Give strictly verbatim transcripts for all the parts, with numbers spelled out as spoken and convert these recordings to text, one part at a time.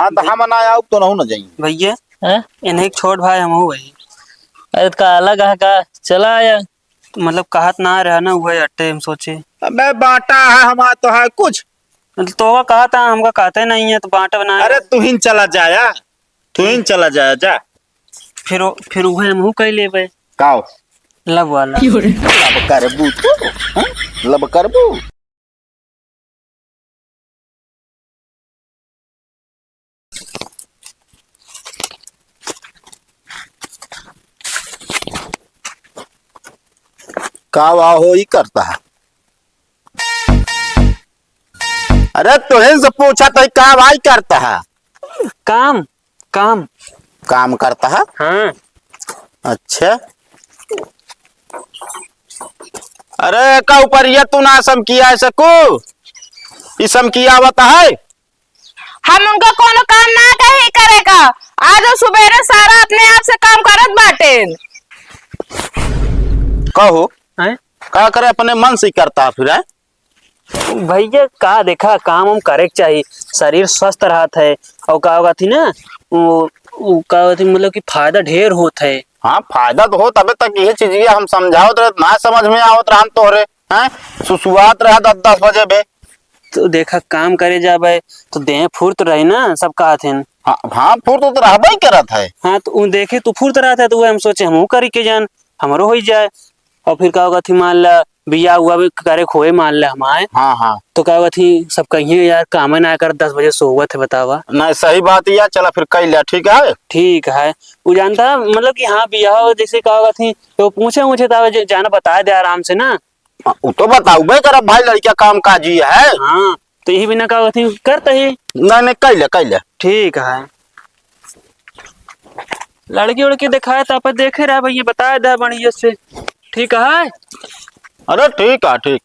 हाँ, तो हम ना आउब तो नहू न जाई। भइया, हैं? इन्हें एक छोट भाई हम हो भाई। अरे, तो का अलग है का? चला आया। मतलब, कहत ना रहा ना, उहे अट्टे हम सोचे। अबे, बाटा है, हमार तो है कुछ। मतलब, तोहका कहत है, हमका कहते नहीं है, तो बाटा बना। अरे, तू ही चला जाया, तू ही चला जाया, जा। फिर वो, फिर उहे हमहू कह लेबे। काओ? लब वाला। लब करबू तू? हाँ? लब करबू? का वाह हो ई करता है? अरे तोहे से पूछा तो का भाई करता है? काम, काम। काम करता है? हाँ। अच्छा। अरे का ऊपर ये तू ना समकिया है सकू? ई समकिया आवत है? हम उनका कोनो काम ना कही करे का। आज वो सुबेरे सारा अपने आप से काम करत बाटेन। कहो, हैं? का करे अपने मन से ही करता फिर, हैं? भइया, का देखा, काम हम करे के चाही, शरीर स्वस्थ रहत है, और का होगा थी ना, वो, वो का होगा थी, मतलब कि फायदा ढेर होत है। हाँ, फायदा तो होत, अबे तक यह चीज हम समझावत रहे, ना समझ में आवत रहा हम तोहरे, हैं? सुसुआत रहा दस दस बजे बे। तो देखा, काम करे जाबे, तो देह फुर्त रही ना, सब कहत हैं। हाँ, हाँ, फुर्त तो रहबे ही करत है। हाँ, तो उ देखे, तू फुर्त रहत है, तो वह हम सोचे, हमहू करी के जान, हमरो होई जाए। और फिर का होगा थी, मान ला, बियाह हुआ भी करे खोए मान ले हमारे। हाँ, हाँ। तो का होगा थी, सब कहिए, "यार, कामे ना कर, दस बजे सोवत है, बतावा।" नहीं, सही बात है यार, चला फिर कई लिया, ठीक है? ठीक है। वो जानता है, मतलब कि हाँ, बियाह जैसे का होगा थी, तो पूछे, पूछे, तो जाना बता दे आराम से ना। हाँ, वो तो बताऊबे करब भाई, लड़किया काम काजी है। हाँ, तो यही बिना का होगा थी, करता ही। नहीं, नहीं, कई ले, कई ले। ठीक है। लड़की उड़की देखाए तो आप देखे रहे भइया, बताए दे बढ़िया से। ठीक है। अरे ठीक है, ठीक।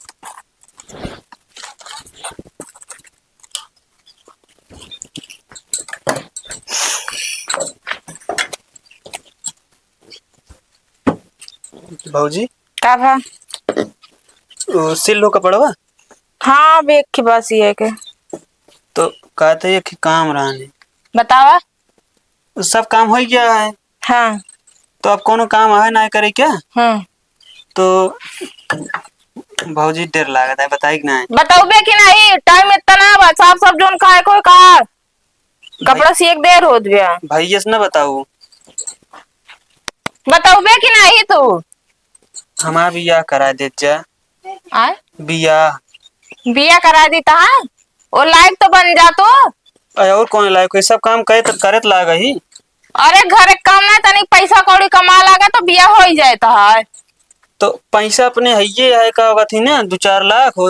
भौजी। का भा? ओ, सिल लो कपड़वा। हाँ, अब एक के बस ये के। तो कहते एक काम रहने। बतावा। सब काम हो गया है। हाँ। तो अब कोनो काम है ना करे क्या? हाँ। तो भौजी डर लागत है, बताई कि नहीं? बताउबे कि नहीं? टाइम इतना बा, साफ साफ जोन खाए कोई का? कपड़ा भाई, सी एक देर होत बा। भैया से ना बताऊ। बताउबे कि नहीं तू? हमार बियाह करा देत जा। आय? बियाह। बियाह करा दी तहा? ओ लायक तो बन जा तू। अरे और कौन लायक है? सब काम करे त, करे त लाग ही। अरे घरे काम ना, तनी पैसा कौड़ी कमा लागा तो बियाह हो ही जाए तहार। तो पैसा अपने हइये है, का कथी ना, दो चार लाख हो,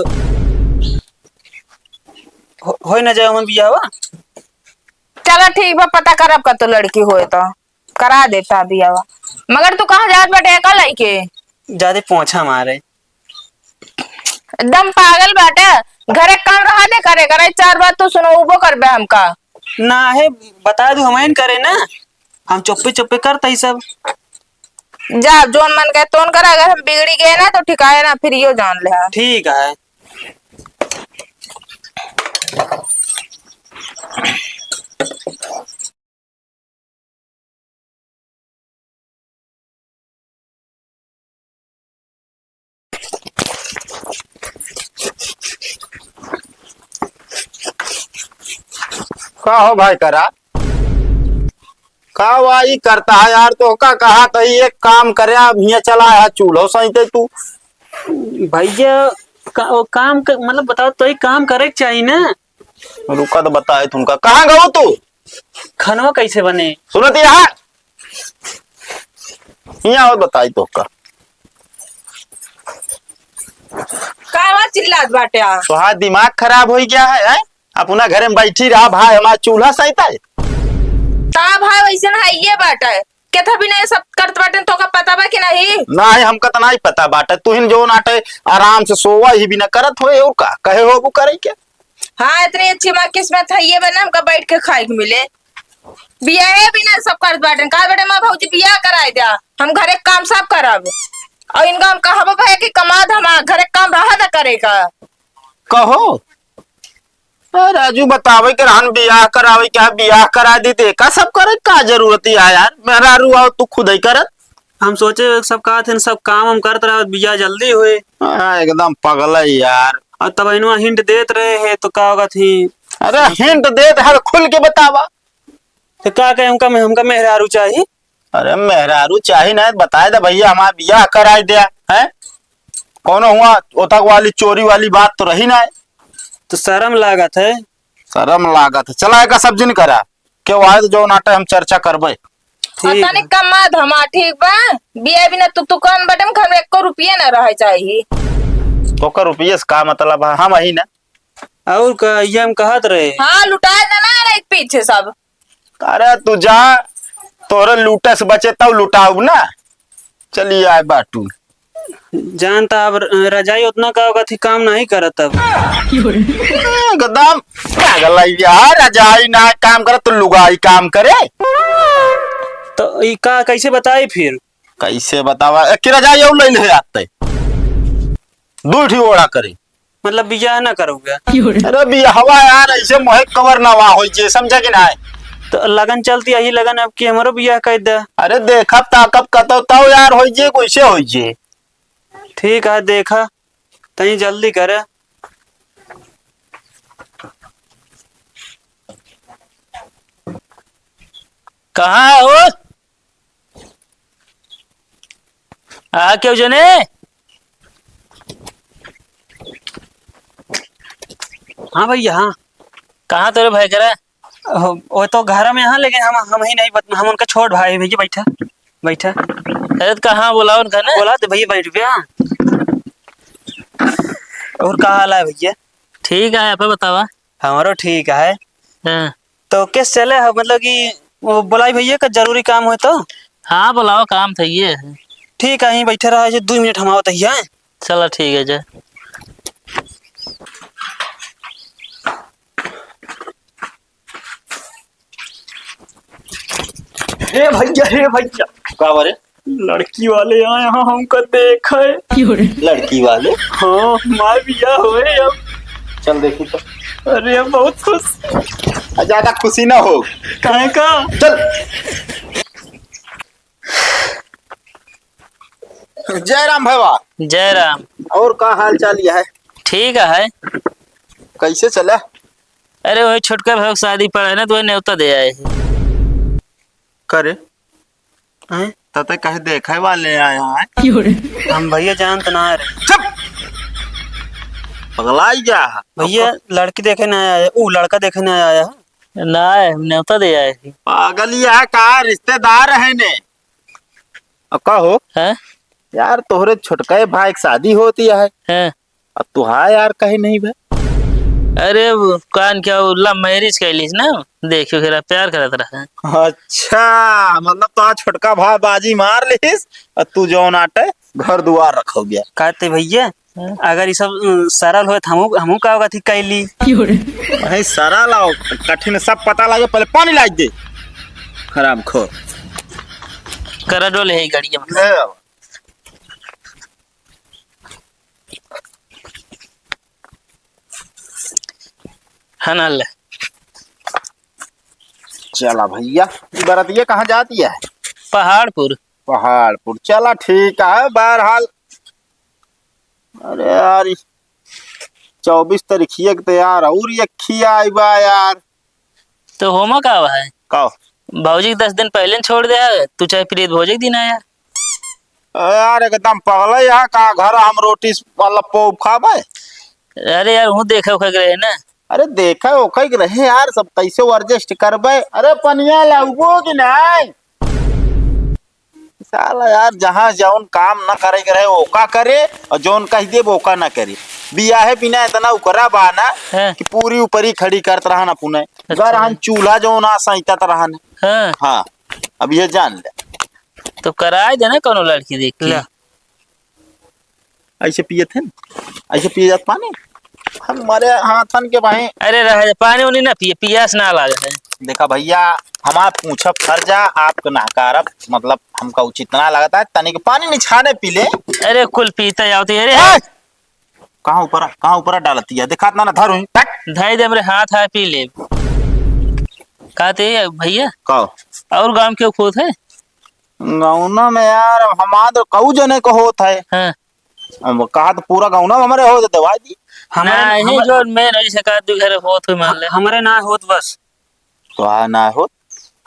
हो, होई ना जाए हमन बियाहवा। चला ठीक बा, पता करब का तो लड़की होए तो। करा देता बियाहवा। मगर तू कहाँ जात बाटे एका लइके? जादे पोंछा मारे। एकदम पागल बाटे। घरे काम रहा दे करे, करे चार बात तू सुनउबो करबे हमका। ना है, बता दू, हमइन करे ना, हम चुप्पे चुप्पे करता ही सब। जा, जोन मन कहे तोन करा, अगर हम बिगड़ी गए ना तो ठिकाए ना, फिर यो जान ले। ठीक है। का हो भाई करा? का वाई करता है यार? तो का कहा था, एक काम करे, अब हियाँ चला है, चूल्हो सहिते तू। भैया, का, वो काम क-, मतलब बताओ तो, एक काम करे के चाहिए ना। रुका तो बताए तुमका, कहाँ गयो तू? खनवा कैसे बने? सुनत यहाँ, यहाँ और बताई तो का। कावा चिल्लात बाटे आ? तोहार दिमाग खराब हो गया है, हैं? अपना घरे में बैठी रहा, भाई हमारा चूल्हा सहिता है। ता भाई वैसे ना है ये बाटे। केथा बिना ये सब करत बाटे, तोका पता बा कि नहीं? नाही, हमका त नाही पता बाटे। तुहिन जो नाटे आराम से सोवा ही बिना करत होए और का? कहे होबू करे के? हाँ, इतनी अच्छी माँ किस्मत है ये बना, हमका बैठ के खाए के मिले। बियाहे बिना सब करत बाटे। कहा बेटे माँ भौजी बियाह कराए द्या, हम घरे काम सब करब। और इनका हम कहबो भैया कि कमा धमा, घरे काम रहा दा करे का। कहो। अरे राजू, बतावे के रहन, बियाह करावे के, बियाह करा दी, ते का सब करे, का जरूरत है यार? मेहरारू आओ, तू खुद ही करत। हम सोचे सब कहत हन, सब काम हम करत रहा, बियाह जल्दी होए। हाँ, एकदम पगला ही यार। और तब इनवा hint देत रहे हैं, तो का होगा थी? अरे hint देत है, खुल के बतावा। तो का कहे, हमका, हमका मेहरारू चाही। अरे मेहरारू चाही ना, बताए दे भैया, हमारा बियाह कराए दे, हैं? कौनो हुआ ओतक वाली चोरी वाली बात तो रही ना। तो शर्म लागत है। शर्म लागत है। चला, एका सब जिन करा। केहू आए तो जौन आटे हम चर्चा करबे। और ठीक तनी है। कमा धमा, ठीक बा? बियाह बिना तू, तू कौन बटे, हम घर में एको रुपये ना रहे चाहिए। तो का रुपये से का मतलब है? हम अही ना। और का, ये हम कहत रहे। हाँ, लुटाए देना है पीछे सब। अरे तू जा, तोहरे लूटे से बचे तब लुटाऊ ना। चलिए आए बाटू। जानता अब र-, रजाई उतना का होगा थी, काम नहीं करत अब। एकदम पागल है यार, रजाई ना काम करे तो लुगाई काम करे। तो ई का कैसे बताई फिर? कैसे बतावा? एक रजाई और ले ले आते, दू ठी ओढ़ा करे। मतलब बियाह ना करोगे? अरे बियाहवा यार, ऐसे मोहे कवर ना हुआ होई जे, समझा कि नाय? तो लगन चलती यही लगन, अब कि हमरो बियाह कर दे। अरे देखब ताकब कतो तौ यार होई जे, कैसे होई जे। ठीक है, देखा तनी जल्दी करे। कहाँ है हो? आ, क्यों जने? हाँ भैया, हाँ। कहाँ तोरे भाई करा? हो, वो तो घर में हाँ, लेकिन हम, हम ही नहीं बत-, हम उनका छोट भाई भैया, बैठा, बैठा। अरे तो कहाँ बोला उनका ना? बोला तो भैया बैठ गया। और का हाल है भैया? ठीक है, आप बतावा। हमारो ठीक है। हाँ। तो कैसे चले हो, मतलब कि वो बुलाई भैया का जरूरी काम हो तो? हाँ, बुलाओ, काम तो ये है। ठीक है, यहीं बैठे रहा, ये दो मिनट हम आवत ही हैं। चला, ठीक है, जा। हे भैया, हे भैया। का बारे? लड़की वाले आए हैं, हमका देखे। लड़की वाले? हाँ, हमार बियाह होए अब। चल देखी तो। अरे, बहुत खुश। आ, ज्यादा खुशी ना हो। काहे का? चल। जय राम भैया। जय राम। और का हाल चाल यह है? ठीक है। कैसे चला? अरे, वही छोटका भाई की शादी पड़ा है ना, तो वही न्योता दे आए हैं। करे? हैं? तते कहे देखे वाले आया है। हम भैया जानत ना रहे। चुप! पगलाई गया है। भैया, लड़की देखे ना आया है, ऊ लड़का देखे ना आया है। ना, हम न्योता दे आए हैं। पागल ही है का, रिश्तेदार है ने। अब का हो? हैं? यार, तोहरे छोटका भाई की शादी होती है। हैं? अब तू हाँ यार कहे नहीं बे। अरे वो कान क्या, वो love marriage कैलिस ना, देखियो फिर प्यार करत रहा। अच्छा, मतलब तो आज छोटका भाई बाजी मार लिस और तू जौन आटे घर दुआर रखो गया। कहते भैया, हाँ। अगर ये सब, अ, सरल होत, हमहू, हमहू का होगा थी कैली। भाई सरल आओ, कठिन सब पता लगे, पहले पानी लाग दे। हरामखोर। करा डोले है गड़िया में। ले आओ। हाँ ना ले। चला भैया, ये बरतिया कहाँ जाती है? पहाड़पुर। पहाड़पुर, चला ठीक है। बहरहाल, अरे यार, ई चउबीस तारीखिया के तो यार और यखी आई बा यार। तो होमा का है? का? भौजी के दस दिन पहले न छोड़ दे है, तू चाहे प्रीत भौजी के दिन आया। अरे यार, एकदम पगला यहाँ का घर हम रोटी वाला पोप खाबे? अरे यार, हूँ देखे उखे के रहे ना। अरे देखे उखे के रहे यार, सब कैसे adjust करबे? अरे पनिया लाउबो कि नहीं? साला यार, जहाँ जौन काम न करे के रहे, ओका करे, और जौन कह दे, ओका न करे। बियाहे बिना इतना उकरा बा ना हाँ। कि पूरी ऊपरी खड़ी करत रहन अपने। अच्छा। घर हम चूल्हा जौन आ सैतत रहन। हाँ। हाँ, अब ये जान ले। तो कराए देना कोनो लड़की देख के। ले। ऐसे पियत है ना, ऐसे पिए जात पानी। हमारे हाथन के भाई। अरे रह जा, पानी उनी ना पिए, पियास ना लागे है। देखा भैया, हमार पूछब फर्ज है, आपके नहकारब, मतलब हमका उचित ना लगता है, तनिक पानी निछाने पी ले। अरे कुल पीते जाओ तो, अरे ए! कहाँ ऊपर, कहाँ ऊपर डालती है? दिखात ना, ना धर हुई। धर दे, हमरे हाथ है, पी ले। कहते भैया, का? और गाँव के होत है? गौना में यार, अब हमार तो कऊ जने को होत है। हाँ। अब कहा तो पूरा गौना में हमरे होत है, दवाई दी। हमरे ना, ना, यही हमरे जो मेन है, जैसे का दू घर होत हुई, मान ले। हमरे ना होत बस। तो आ ना होत?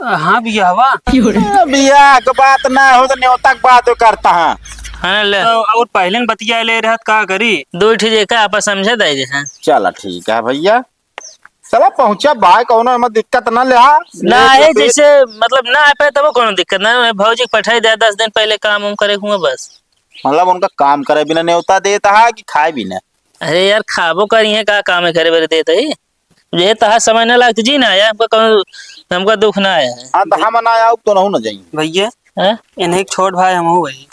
हाँ, बियाहवा। ए, बियाह के बात ना होत, न्योता के बात करता है। हाँ, ले। तो और पहले न बतिया ले रहत, का करी? दो ठे जेका आपस समझे दे जे, हाँ। चला, ठीक है भैया। चला पहुँचा भाई, कौनो एमा दिक्कत ना ले आ। ना ले है, के जैसे मतलब ना आ पाए तब कौनो दिक्कत ना, मैं भौजी के पठाई दे, दस दिन पहले काम उम करे हुआ बस। मतलब उनका काम करे बिना न्योता देता है कि खाए बिना? अरे यार, खाबो करी है, का काम है करे बेरे देता ही? ये तहा समय ना लागत जी ना आया, हमका कौनो, हमका दुख ना आया है। हाँ, तो हम ना आया, तो नहु ना जाई। भैया, हैं? इन्हें एक छोट भाई हम हो भाई।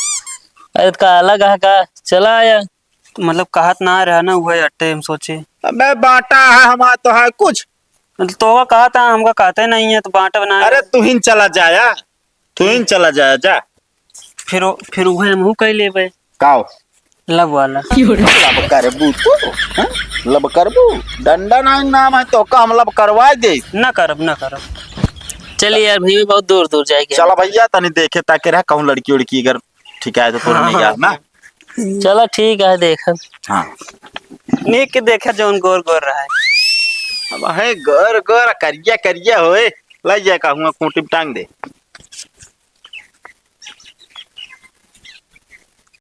अरे, तो का अलग है का? चला आया। तो मतलब कहत ना रहा ना, वही अट्टे हम सोचे। अबे, बांटा है हमार तो है कुछ। मतलब, तो वो कहत है, हमका कहते नहीं है, तो बांटा बना। अरे, तू ही चला जाया, तू ही चला जाया, जा। फिर वो, फिर उहे हमहू कह लेबे। काओ? लब वाला। लब करबू तू? हैं? लब करबू? डंडा ना नाम है तो का हम लब करवा दे? ना करब, ना करब। चलिए यार भैया, बहुत दूर दूर जाएके। चला भैया, तनी देखे ताके रहा कहूँ लड़की उड़की अगर ठीक है तो तोर हाँ, निगाह हाँ, ना। हाँ। चला ठीक है, देखब। हाँ। नीक के देखा जौन गोर गोर रहा है। अब है गोर गोर, करिया करिया होए, ले जाए कहूँ खूंटी में टांग दे।